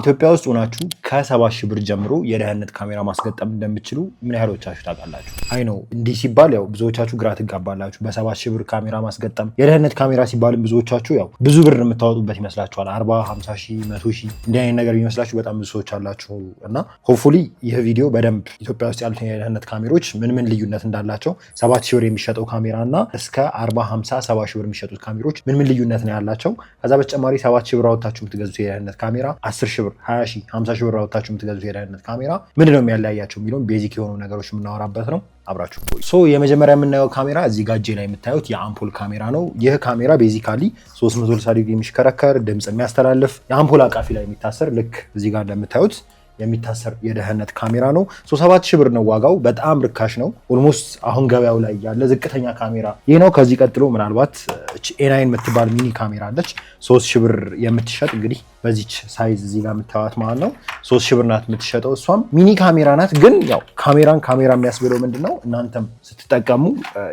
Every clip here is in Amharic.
ኢትዮጵያ ውስጥ ሆናችሁ ከ7,000 ብር ጀምሮ የደህንነት ካሜራ ማስገጠም እንደምትችሉ ምን ያህሎቻችሁ ታውቃላችሁ? I know እንዲህ ሲባል ያው ብዙዎቻችሁ ግራ ትጋባላችሁ። በ7,000 ብር ካሜራ ማስገጠም፣ የደህንነት ካሜራ ሲባልም ብዙዎቻችሁ ያው ብዙ ብር የምታወጡበት ይመስላችኋል። 40፣ 50 ሺህ፣ 100 ሺህ እንዲህ አይነት ነገር የሚመስላችሁ በጣም ብዙ ሰዎች አላችሁ። እና hopefully ይህ ቪዲዮ በደንብ ኢትዮጵያ ውስጥ ያሉትን የደህንነት ካሜሮች ምን ምን ልዩነት እንዳላቸው፣ 7,000 ብር የሚሸጠው ካሜራ እና እስከ 40፣ 50፣ 70 ሺህ ብር የሚሸጡት ካሜሮች ምን ምን ልዩነት ነው ያላቸው፣ ከዛ በተጨማሪ 7,000 ብር አወጣችሁ የምትገዙት የደህንነት ካሜራ፣ 10 ሺህ ብር፣ 20 ሺህ፣ 50 ሺህ ብር አወጣችሁ የምትገዙት የደህንነት ካሜራ ምንድን ነው የሚያለያያቸው የሚለውን basic የሆኑ ነገሮች የምናወራበት ነው። አብራችሁ ቆዩ። So የመጀመሪያ የምናየው ካሜራ እዚህ ጋ እጄ ላይ የምታዩት የአምፖል ካሜራ ነው። ይህ ካሜራ basically 360 ዲግሪ የሚሽከረከር፣ ድምፅ የሚያስተላልፍ፣ የአምፖል አቃፊ ላይ የሚታሰር፣ ልክ እዚህ ጋር እንደምታዩት የሚታሰር የደህንነት ካሜራ ነው። 7,000 ብር ነው ዋጋው። በጣም ርካሽ ነው። Almost አሁን ገበያው ላይ ያለ ዝቅተኛ ካሜራ ይህ ነው። ከዚህ ቀጥሎ ምናልባት A9 የምትባል mini ካሜራ አለች፣ 3,000 ብር የምትሸጥ። እንግዲህ በዚች size እዚህ ጋር የምታዩት ማለት ነው። 3,000 ብር ናት የምትሸጠው። እሷም mini ካሜራ ናት። ግን ያው ካሜራን ካሜራ የሚያስብለው ምንድን ነው? እናንተም ስትጠቀሙ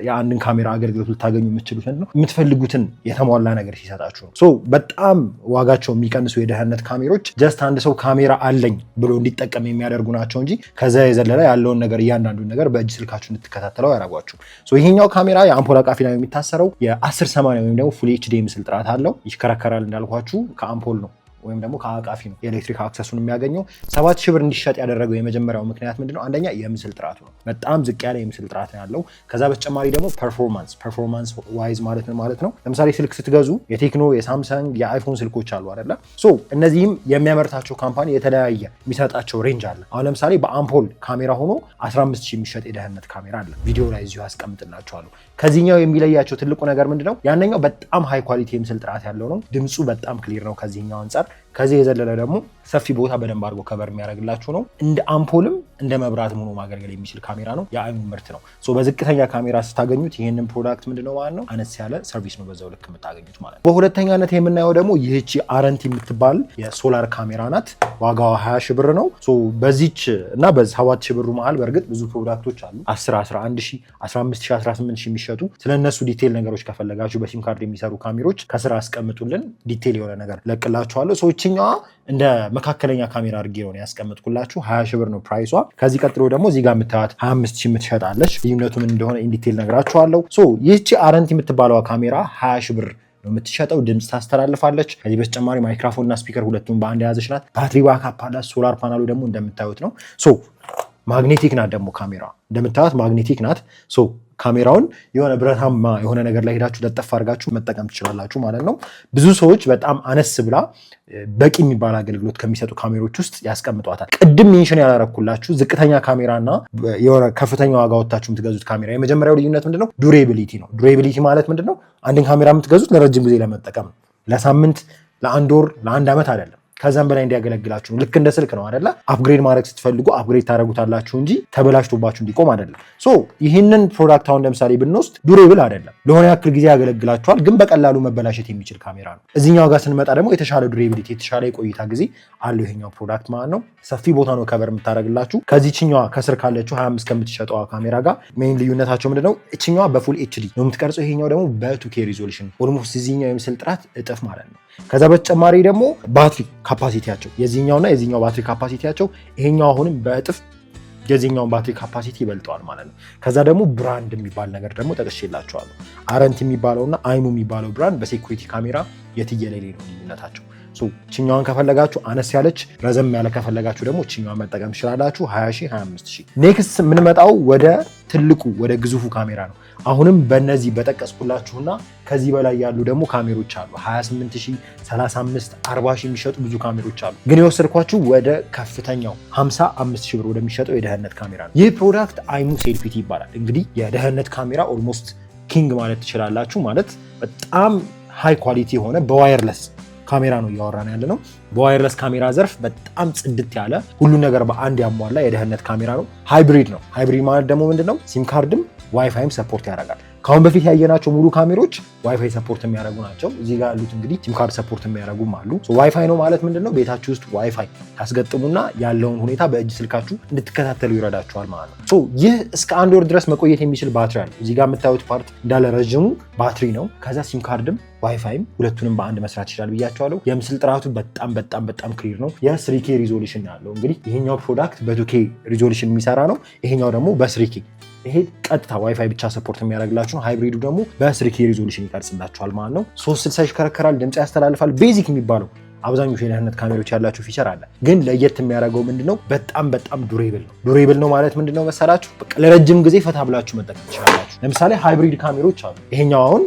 የአንድን ካሜራ አገልግሎት ልታገኙ የምትችሉት ምንድን ነው? የምትፈልጉትን የተሟላ ነገር ሲሰጣችሁ ነው። So በጣም ዋጋቸው የሚቀንሱ የደህንነት ካሜሮች just አንድ ሰው ካሜራ አለኝ ብሎ እንዲጠቀም የሚያደርጉ ናቸው እንጂ ከዛ የዘለለ ያለውን ነገር፣ እያንዳንዱን ነገር በእጅ ስልካችሁ እንድትከታተለው ያደርጓችሁ። ይሄኛው ካሜራ የአምፖል አቃፊ ላይ የሚታሰረው የ1080 ወይም ደግሞ full HD ምስል ጥራት አለው። ይሽከረከራል፣ እንዳልኳችሁ ከአምፖል ነው ወይም ደግሞ ከአቃፊ ነው የኤሌክትሪክ access ኡን የሚያገኘው። 7,000 ብር እንዲሸጥ ያደረገው የመጀመሪያው ምክንያት ምንድነው? አንደኛ የምስል ጥራቱ ነው። በጣም ዝቅ ያለ የምስል ጥራት ነው ያለው። ከዛ በተጨማሪ ደግሞ performance wise ማለት ነው ማለት ነው። ለምሳሌ ስልክ ስትገዙ የቴክኖ፣ የሳምሰንግ፣ የአይፎን ስልኮች አሉ አይደለ? So እነዚህም የሚያመርታቸው company የተለያየ የሚሰጣቸው range አለ። አሁን ለምሳሌ በአምፖል ካሜራ ሆኖ 15 ሺህ የሚሸጥ የደህንነት ካሜራ አለ። ቪዲዮ ላይ እዚሁ አስቀምጥላችኋለሁ። ከዚህኛው የሚለያቸው ትልቁ ነገር ምንድነው? ያንኛው በጣም high quality የምስል ጥራት ያለው ነው። ድምፁ በጣም clear ነው ከዚህኛው አንጻር። ከዚህ የዘለለ ደግሞ ሰፊ ቦታ በደንብ አድርጎ cover የሚያደርግላችሁ ነው። እንደ አምፖልም እንደ መብራትም ሆኖ ማገልገል የሚችል ካሜራ ነው። የአይሙ ምርት ነው። በዝቅተኛ ካሜራ ስታገኙት ይህንን product ምንድነው ማለት ነው፣ አነስ ያለ service ነው በዛው ልክ የምታገኙት ማለት ነው። በሁለተኛነት የምናየው ደግሞ ይህቺ አረንቲ የምትባል የሶላር ካሜራ ናት። ዋጋዋ 20 ሺህ ብር ነው። በዚች እና በ7 ሺህ ብሩ መሀል በእርግጥ ብዙ product ኦች አሉ፣ 10፣ 11 ሺህ፣ 15 ሺህ፣ 18 ሺህ የሚሸጡ። ስለነሱ detail ነገሮች ከፈለጋችሁ በሲም ካርድ የሚሰሩ ካሜሮች ከስር አስቀምጡልን፣ detail የሆነ ነገር ለቅላችኋለሁ። So ይችኛዋ እንደ መካከለኛ ካሜራ አድርጌ ነው ያስቀምጥኩላችሁ። 20 ሺህ ብር ነው price ዋ። ከዚህ ቀጥሎ ደግሞ እዚህ ጋር የምታዩት 25 ሺህ የምትሸጣለች። ልዩነቱ ምን እንደሆነ in detail ነግራችኋለሁ። So ይህቺ አረንቲ የምትባለዋ ካሜራ 20 ሺህ ብር ነው የምትሸጠው። ድምፅ ታስተላልፋለች። ከዚህ በተጨማሪ ማይክሮፎን እና speaker ሁለቱም በአንድ የያዘች ናት። Battery backup አላት። Solar panel ኡ ደግሞ እንደምታዩት ነው። So magnetic ናት ደግሞ ካሜራ፣ እንደምታዩት magnetic ናት። So ካሜራውን የሆነ ብረታማ የሆነ ነገር ላይ ሄዳችሁ ለጠፍ አድርጋችሁ መጠቀም ትችላላችሁ ማለት ነው። ብዙ ሰዎች በጣም አነስ ብላ በቂ የሚባል አገልግሎት ከሚሰጡ ካሜሮች ውስጥ ያስቀምጧታል። ቅድም mention ያላረኩላችሁ ዝቅተኛ ካሜራ እና የሆነ ከፍተኛ ዋጋ ወጥታችሁ የምትገዙት ካሜራ የመጀመሪያው ልዩነት ምንድነው? Durability ነው። Durability ማለት ምንድነው? አንድን ካሜራ የምትገዙት ለረጅም ጊዜ ለመጠቀም ነው። ለሳምንት፣ ለአንድ ወር፣ ለአንድ ዓመት አይደለም። ከዛም በላይ እንዲያገለግላችሁ ነው። ልክ እንደ ስልክ ነው አይደለ? Upgrade ማድረግ ስትፈልጉ upgrade ታደርጉታላችሁ እንጂ ተበላሽቶባችሁ እንዲቆም አይደለም። So ይህንን product አሁን ለምሳሌ ብንወስድ durable አይደለም። ለሆነ ያክል ጊዜ ያገለግላችኋል፣ ግን በቀላሉ መበላሸት የሚችል ካሜራ ነው። እዚህኛው ጋር ስንመጣ ደግሞ የተሻለ durability፣ የተሻለ የቆይታ ጊዜ አለው ይሄኛው product ማለት ነው። ሰፊ ቦታ ነው cover የምታደርግላችሁ። ከዚህችኛዋ ከስር ካለችው 25 ከምትሸጠዋ ካሜራ ጋር main ልዩነታቸው ምንድነው? እችኛዋ በ full HD ነው የምትቀርጸው፣ ይሄኛው ደግሞ በ 2K resolution፣ almost የዚህኛው የምስል ጥራት እጥፍ ማለት ነው። ከዛ በተጨማሪ ደግሞ battery capacity ያቸው፣ የዚህኛውና የዚህኛው battery capacity ያቸው ይሄኛው አሁንም በእጥፍ የዚህኛውን battery capacity ይበልጠዋል ማለት ነው። ከዛ ደግሞ brand የሚባል ነገር ደግሞ ጠቅሼላችኋለሁ። አረንት የሚባለውና አይሙ የሚባለው brand በ security ካሜራ የትየለሌ ነው ልዩነታቸው። ችኛዋን ከፈለጋችሁ አነስ ያለች፣ ረዘም ያለ ከፈለጋችሁ ደግሞ ችኛዋን መጠቀም ትችላላችሁ። 20 ሺህ፣ 25 ሺህ። Next የምንመጣው ወደ ትልቁ ወደ ግዙፉ ካሜራ ነው። አሁንም በእነዚህ በጠቀስኩላችሁና ከዚህ በላይ ያሉ ደግሞ ካሜሮች አሉ። 28 ሺህ፣ 35፣ 40 ሺህ የሚሸጡ ብዙ ካሜሮች አሉ። ግን የወሰድኳችሁ ወደ ከፍተኛው 55 ሺህ ብር ወደሚሸጠው የደህንነት ካሜራ ነው። ይህ product አይሙ ሴልፊቲ ይባላል። እንግዲህ የደህንነት ካሜራ almost king ማለት ትችላላችሁ። ማለት በጣም high quality የሆነ በ wireless ካሜራ ነው እያወራን ያለ ነው። በ wireless ካሜራ ዘርፍ በጣም ጽድት ያለ፣ ሁሉን ነገር በአንድ ያሟላ የደህንነት ካሜራ ነው። Hybrid ነው። Hybrid ማለት ደግሞ ምንድነው? ሲም ካርድም ዋይፋይም support ያደርጋል። ከአሁን በፊት ያየናቸው ሙሉ ካሜሮች WiFi support የሚያደርጉ ናቸው። እዚህ ጋር ያሉት እንግዲህ ሲም ካርድ support የሚያደርጉም አሉ። ዋይፋይ ነው ማለት ምንድነው? ቤታችሁ ውስጥ ዋይፋይ ታስገጥሙና ያለውን ሁኔታ በእጅ ስልካችሁ እንድትከታተሉ ይረዳችኋል ማለት ነው። ይህ እስከ አንድ ወር ድረስ መቆየት የሚችል ባትሪ አለው። እዚህ ጋር የምታዩት part እንዳለ ረዥሙ ባትሪ ነው። ከዛ ሲም ካርድም ዋይፋይም ሁለቱንም በአንድ መስራት ይችላል ብያችኋለሁ። የምስል ጥራቱ በጣም በጣም በጣም clear ነው። የ 3K resolution ያለው፣ እንግዲህ ይሄኛው product በ 2K resolution የሚሰራ ነው። ይሄኛው ደግሞ በ 3K። ይሄ ቀጥታ ዋይፋይ ብቻ support የሚያደርግላችሁ ነው። Hybrid ኡ ደግሞ በ 3K resolution ይቀርጽላችኋል ማለት ነው። 360 ይሽከረከራል፣ ድምፅ ያስተላልፋል። Basic የሚባለው አብዛኞቹ የደህንነት ካሜሮች ያላቸው feature አለ። ግን ለየት የሚያደርገው ምንድነው? በጣም በጣም durable ነው። Durable ነው ማለት ምንድነው መሰላችሁ? በቃ ለረጅም ጊዜ ፈታ ብላችሁ መጠቀም ትችላላችሁ። ለምሳሌ hybrid ካሜሮች አሉ። ይሄኛው አሁን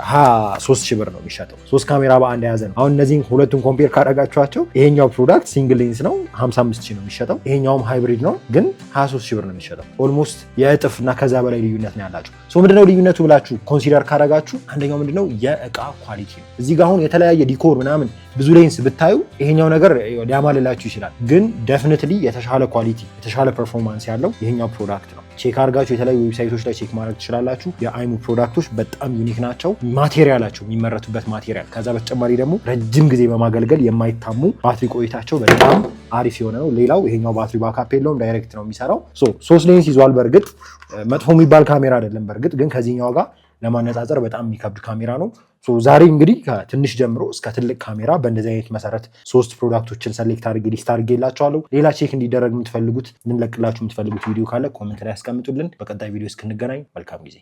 23 ሺህ ብር ነው የሚሸጠው። ሶስት ካሜራ በአንድ የያዘ ነው። አሁን እነዚህን ሁለቱን compare ካደረጋችኋቸው ይሄኛው product single lens ነው፣ 55 ሺህ ነው የሚሸጠው። ይሄኛውም hybrid ነው ግን 23 ሺህ ብር ነው የሚሸጠው። Almost የእጥፍ እና ከዛ በላይ ልዩነት ነው ያላቸው። So ምንድነው ልዩነቱ ብላችሁ consider ካደረጋችሁ አንደኛው ምንድነው? የእቃ quality ነው። እዚህ ጋር አሁን የተለያየ decor ምናምን ብዙ ሌንስ ብታዩ ይሄኛው ነገር ሊያማልላችሁ ይችላል። ግን definitely የተሻለ quality፣ የተሻለ performance ያለው ይሄኛው product ነው። Check አድርጋችሁ የተለያዩ website ኦች ላይ check ማድረግ ትችላላችሁ። የአይሙ product ኦች በጣም unique ናቸው። Material ኣቸው፣ የሚመረቱበት material፣ ከዛ በተጨማሪ ደግሞ ረጅም ጊዜ በማገልገል የማይታሙ፣ ባትሪ ቆይታቸው በጣም አሪፍ የሆነ ነው። ሌላው ይሄኛው ባትሪ backup የለውም፣ direct ነው የሚሰራው። ሶስት ሌንስ ይዟል። በእርግጥ መጥፎ የሚባል ካሜራ አይደለም። በእርግጥ ግን ከዚህኛው ጋር ለማነጻጸር በጣም የሚከብድ ካሜራ ነው። ዛሬ እንግዲህ ከትንሽ ጀምሮ እስከ ትልቅ ካሜራ በእንደዚህ አይነት መሰረት ሶስት product ኦችን select አድርጌ list አድርጌላችኋለሁ። ሌላ check እንዲደረግ የምትፈልጉት፣ እንድንለቅላችሁ የምትፈልጉት ቪዲዮ ካለ comment ላይ ያስቀምጡልን። በቀጣይ ቪዲዮ እስክንገናኝ መልካም ጊዜ።